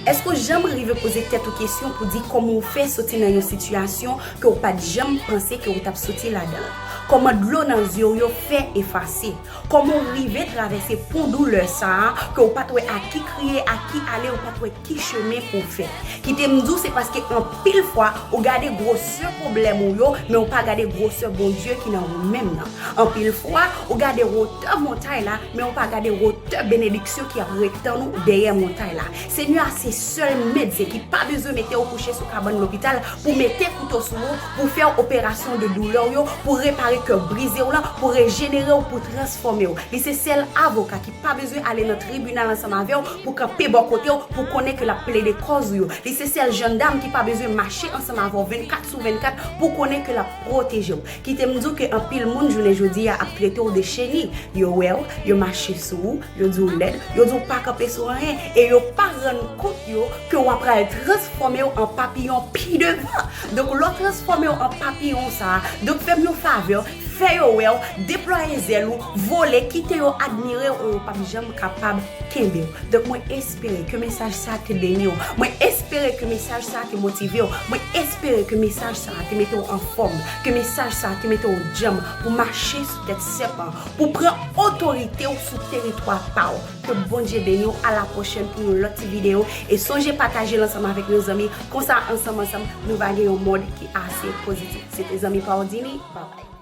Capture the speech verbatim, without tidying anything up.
Èske w janm rive poze tèt ou kesyon pou di kòman w fè soti nan yon sitiyasyon ke w pa t janm panse ke w t ap soti ladan l? Kòman dlo nan zye w yo fè efase? Kòman w rive travèse pon doulè sa a ke w pa t wè a ki kriye, a ki ale, ou pa t wè ki chemen pou w fè? Kite m di w, se paske anpil fwa, ou gade gwosè pwoblèm ou yo, men w pa gade gwosè Bondye ki nan ou menm nan. Anpil fwa, ou gade wotè montay la, men w pa gade wotè benediksyon ki ap ret tann ou dèyè montay la. Senyè a se sèl medsen ki pa bezwen mete w kouche sou kabann lopital pou mete kouto sou ou, pou fè w operasyon de doulè w yo, pou repare kè brize w lan, pou rejenere w, pou transfòme w. Li se sèl avoka ki pa bezwen ale nan tribinal ansanm avè w pou kanpe bò kote w, pou konnen ke l ap plede kòz ou yo. Li se sèl jandam ki pa bezwen mache ansanm avè w vennkat sou vennkat pou konnen ke l ap pwoteje w. Kite m di w ke anpil moun jounen jodi a ap trete w de cheni. Yo wè w, yo mache sou ou, yo di w lèd, yo di w pa kanpe sou anyen, e yo pa rann kont yo ke w ap pral transfòme w an papiyon pi devan. Donk, lè w transfòme w an papiyon sa a, donk, fè m yon favè, fè yo wè w, deplwaye zèl ou, vole, kite yo admire w, e yo p ap janm kapab kenbe w. Donk, mwen espere ke mesaj sa a te beni w. Mwen espere ke mesaj sa a te motive w. Mwen espere ke mesaj sa a te mete w anfòm, ke mesaj sa a te mete w djanm pou mache sou tèt sèpan, pou pran otorite w sou teritwa pa w. Ke Bondye beni w. A la pwochèn pou yon lòt ti videyo. E sonje pataje l ansanm avèk yon zanmi. Konsa, ansanm, ansanm, nou va gen yon mond ki ase pozitif. Se te zanmi pa w Dini. Babay.